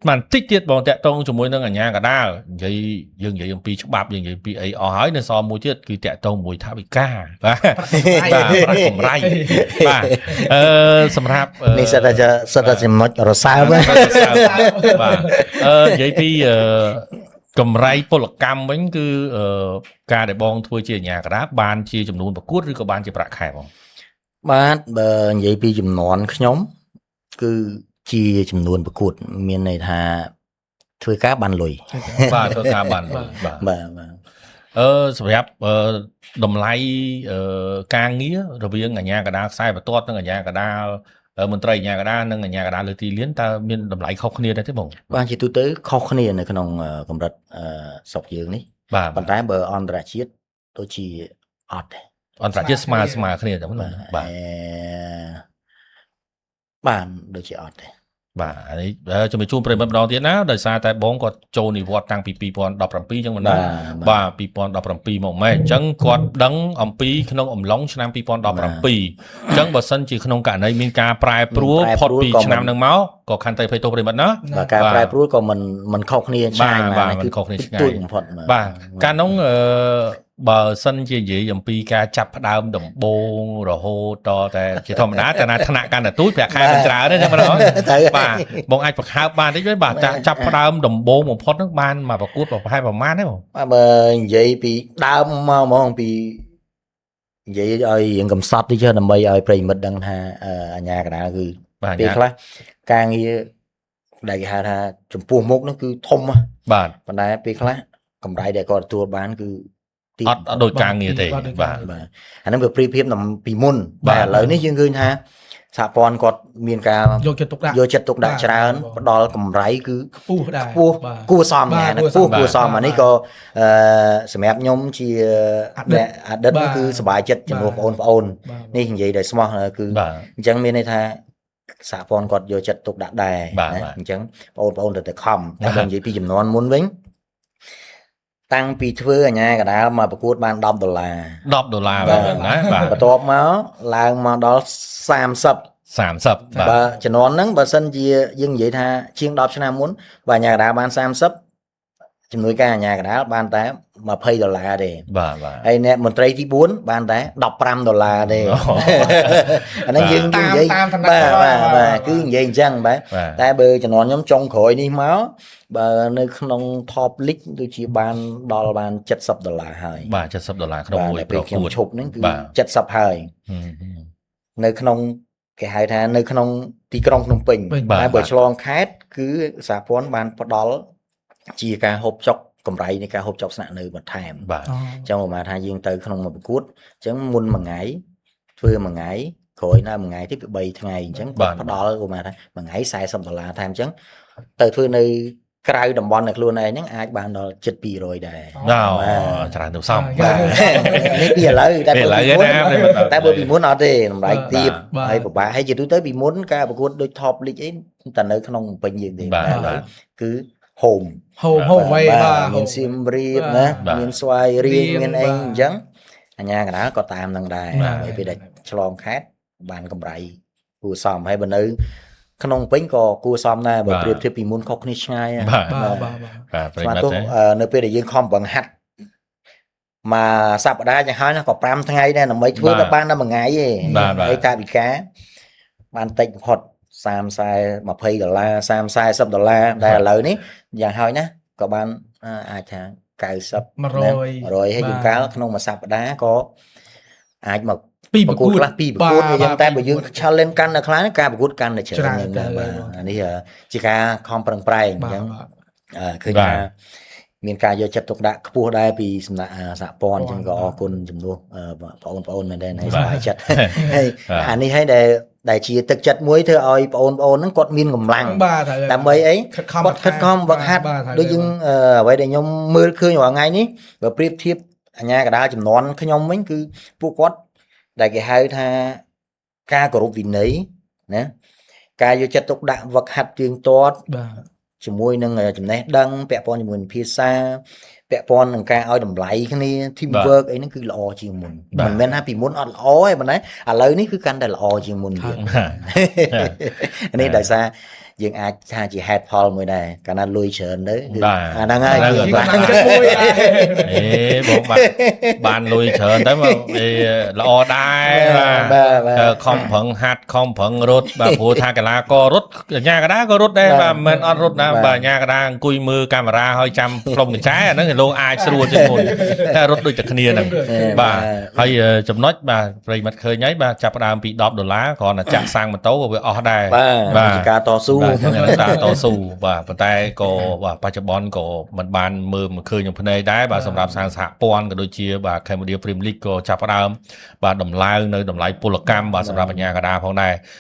បានតិចទៀតបងតាក់ទងជាមួយនឹងអាជ្ញាកណ្ដាលនិយាយយើងនិយាយអំពីច្បាប់យើងនិយាយពីអីអស់ហើយនៅសល់មួយទៀតគឺតាក់ទងមួយថវិកាបាទបាទប្រាក់កម្រៃបាទអឺសម្រាប់អឺ នេះសិតតែចំណុចរសើប បាទអឺនិយាយពីអឺកម្រៃពលកម្មវិញគឺអឺការដែលបងធ្វើជាអាជ្ញាកណ្ដាលបានជាចំនួនប្រកួតឬក៏បានជាប្រាក់ខែបង បាទបើនិយាយពីចំនួនខ្ញុំ គឺជាចំនួនប្រកួត មានន័យថាធ្វើការបានលុយ បាទធ្វើការបានបាទ បាទបាទ អឺសម្រាប់អឺតម្លៃអឺការងាររវាងអាជ្ញាកណ្ដាលខ្សែបន្ទាត់និងអាជ្ញាកណ្ដាលមន្ត្រីអាជ្ញាកណ្ដាលនិងអាជ្ញាកណ្ដាលលើទីលានតើមានតម្លៃខុសគ្នាដែរទេបង បាទជាទូទៅខុសគ្នានៅក្នុងកម្រិតស្រុកយើងនេះ បាទ ប៉ុន្តែបើអន្តរជាតិដូចជាអត់ទេ អន្តរជាតិស្មើស្មើគ្នាតែមិនបាទ អឺបាទដូចជាអត់ទេ បាទអានេះជំរាបជូនប្រិយមិត្តម្ដងទៀតណាដោយសារតែបងគាត់ចូលនិវត្តន៍តាំងពី2017អញ្ចឹងមិនណាបាទ2017មកម៉េះអញ្ចឹងគាត់ដឹងអំពីក្នុងអំឡុងឆ្នាំ2017អញ្ចឹងបើសិនជាក្នុងករណីមានការប្រែប្រួលផុតពីឆ្នាំហ្នឹងមកក៏ខន្តីភ័យទោសប្រិយមិត្តណា បាទការប្រែប្រួលក៏មិនមិនខុសគ្នាឆ្ងាយ បាទមិនខុសគ្នាឆ្ងាយ ទូចបំផុត បាទកាលនោះអឺបើសិនជានិយាយអំពីការចាប់ផ្ដើមដំបូងរហូតតតែជាធម្មតាតែណាថ្នាក់កាន់តែទូចប្រាក់ខែមិនច្រើនទេណាបងបាទបងអាចប្រហើបបានតិចវិញបាទចាប់ផ្ដើមដំបូងបំផុតហ្នឹងបានមកប្រកួតប្រហែលប្រមាណទេបង បាទបើនិយាយពីដើមមកហ្មងពីនិយាយឲ្យរៀងកំសត់តិចដើម្បីឲ្យប្រិយមិត្តដឹងថាអាជ្ញាកណ្ដាលគឺពេលខ្លះការងារដែលគេហៅថាចំពោះមុខហ្នឹងគឺធំ បាទ ប៉ុន្តែពេលខ្លះកម្រៃដែលគាត់ទទួលបានគឺ អត់ដូចការងារទេបាទ បាទអាហ្នឹងវាប្រៀបធៀបពីមុនបាទឥឡូវនេះយើងឃើញថាសហព័ន្ធគាត់មានការ យកចិត្តទុកដាក់ យកចិត្តទុកដាក់ច្រើនផ្ដល់កម្រៃគឺ ខ្ពស់ដែរ ខ្ពស់គួរសមណាខ្ពស់គួរសមអានេះក៏អឺសម្រាប់ខ្ញុំជាអ្នកអតីតគឺសប្បាយចិត្តចំពោះបងប្អូននេះនិយាយដោយស្មោះគឺអញ្ចឹងមានន័យថាសហព័ន្ធគាត់យកចិត្តទុកដាក់ដែរណាអញ្ចឹងបងប្អូនទៅតែខំតែបើនិយាយពីចំនួនមុនវិញតាំងពីធ្វើអាជ្ញាកណ្ដាលមកប្រកួតបាន10ដុល្លារ 10ដុល្លារបាទណាបាទ បន្ទាប់មកឡើងមកដល់30 30បាទ បើជំនាន់ហ្នឹងបើសិនជាយើងនិយាយថាជាង10ឆ្នាំមុនបើអាជ្ញាកណ្ដាលបាន30ជំនួយការអាជ្ញាកណ្ដាលបានតែ20ដុល្លារទេ បាទបាទ ហើយអ្នកមន្ត្រីទី4បានតែ15ដុល្លារទេអាហ្នឹងយើងនិយាយបាទបាទបាទគឺនិយាយអញ្ចឹងបាទតែបើជំនាន់ខ្ញុំចុងក្រោយនេះមកបើនៅក្នុង top league ដូចជាបានដល់បាន70ដុល្លារហើយ បាទ70ដុល្លារក្នុងមួយ ប្រកួតខ្ញុំឈប់ហ្នឹងគឺ70ហើយនៅក្នុងគេហៅថានៅក្នុងទីក្រុងភ្នំពេញតែបើឆ្លងខេត្តគឺសហព័ន្ធបានផ្ដល់ជាការហូបចុកកម្រៃនៃការហូបចុកស្នាក់នៅបន្ថែម បាទ អញ្ចឹងប្រហែលថាយើងទៅក្នុងមួយប្រកួតអញ្ចឹងមុនមួយថ្ងៃធ្វើមួយថ្ងៃក្រោយណាមួយថ្ងៃទៀតវា3ថ្ងៃអញ្ចឹងគាត់ផ្ដល់ប្រហែលថាមួយថ្ងៃ40ដុល្លារថែមអញ្ចឹងទៅធ្វើនៅក្រៅតំបន់នៅខ្លួនឯងហ្នឹងអាចបានដល់ជិត200ដែរ បាទច្រើនទៅសំ បាទនេះពីឥឡូវតែពីមុនតែបើពីមុនអត់ទេតម្លៃទាបហើយពិបាកហើយជាទូទៅពីមុនការប្រកួតដូច top league អីតែនៅក្នុងពេញយើងទេតែឥឡូវគឺ home home home វ៉ៃបាទ មានសៀមរាបណាមានស្វាយរៀងមានអីអញ្ចឹងអាជ្ញាកណ្ដាលក៏តាមនឹងដែរហើយពេលដែលឆ្លងខេត្តបានកម្រៃគួរសមហើយបើនៅក្នុងពេញក៏គួរសមដែរបើប្រៀបធៀបពីមុនខុសគ្នាឆ្ងាយ បាទ បាទ បាទប្រិយមិត្ត នៅពេលដែលយើងខំបង្ហាត់មួយសប្តាហ៍យ៉ាងហើយណាក៏5ថ្ងៃដែរដើម្បីធ្វើទៅបានតែមួយថ្ងៃទេហើយកាយវិការបានតិចបំផុត30 40 20ដុល្លារ30 40ដុល្លារដែលឥឡូវនេះយ៉ាងហើយណាក៏បានអាចថា90 100 100ហើយជួនកាលក្នុងមួយសប្តាហ៍ក៏អាចមក ពីប្រកួត ខ្លះពីប្រកួតអញ្ចឹងតែបើយើង challenge កាន់តែខ្លាំងការប្រកួតកាន់តែច្រើនបាទអានេះជាការខំប្រឹងប្រែងអញ្ចឹងឃើញថាមានការយកចិត្តទុកដាក់ខ្ពស់ដែរពីសំណាក់សហព័ន្ធអញ្ចឹងក៏អរគុណចំនួនបងប្អូនមែនទែនហើយសប្បាយចិត្តហើយអានេះហើយដែលជាទឹកចិត្តមួយធ្វើឲ្យបងប្អូនហ្នឹងគាត់មានកម្លាំងដើម្បីអីគាត់ខិតខំវឹកហាត់ដូចយើងអ្វីដែលខ្ញុំមើលឃើញរាល់ថ្ងៃនេះបើប្រៀបធៀបអាជ្ញាកណ្ដាលចំនួនខ្ញុំវិញគឺពួកគាត់ដែលគេហៅថាការគោរពវិន័យណាការយកចិត្តទុកដាក់វឹកហាត់ទៀងទាត់ជាមួយនឹងចំណេះដឹងពាក់ព័ន្ធជាមួយនឹងភាសាពាក់ព័ន្ធនឹងការឲ្យតម្លៃគ្នា team work អីហ្នឹងគឺល្អជាងមុនមិនមែនថាពីមុនអត់ល្អទេប៉ុន្តែឥឡូវនេះគឺកាន់តែល្អជាងមុនទៀតនេះដោយសារ យើងអាចថាជាហេតុផលមួយដែរកាលណាលុយច្រើនទៅគឺ បាទ អាហ្នឹងហើយ ហ្នឹង គឺ ជា បាទ កម្លាំងចិត្តមួយដែរ អេបងបាទបានលុយច្រើនទៅមកអេល្អដែរបាទ បាទបាទ អឺខំប្រឹងហាត់ខំប្រឹងរត់បាទព្រោះថាកីឡាកររត់កញ្ញាកដាក៏រត់ដែរ បាទ បាទមិនមែនអត់រត់ណា បាទ បាទកញ្ញាកដាអង្គុយមើលកាមេរ៉ាហើយចាំផ្លុំកញ្ចែអាហ្នឹងលោកអាចស្រួលជាងមុនតែរត់ដូចតែគ្នាហ្នឹងបាទហើយចំណុចបាទប្រិយមិត្តឃើញហើយបាទចាប់ផ្ដើមពី10ដុល្លារគ្រាន់តែចាក់សាំងម៉ូតូក៏វាអស់ដែរ បាទ បាទ ជាការតស៊ូ បាទចឹងការតស៊ូបាទប៉ុន្តែក៏បាទបច្ចុប្បន្នក៏មិនបានមើលមិនឃើញក្នុងភ្នែកដែរបាទសម្រាប់សាងសហព័ន្ធក៏ដូចជាបាទ Cambodia Premier League ក៏ចាប់ផ្ដើមបាទដំឡើងនៅតម្លៃពលកម្មបាទសម្រាប់បញ្ញាកដាផងដែរ។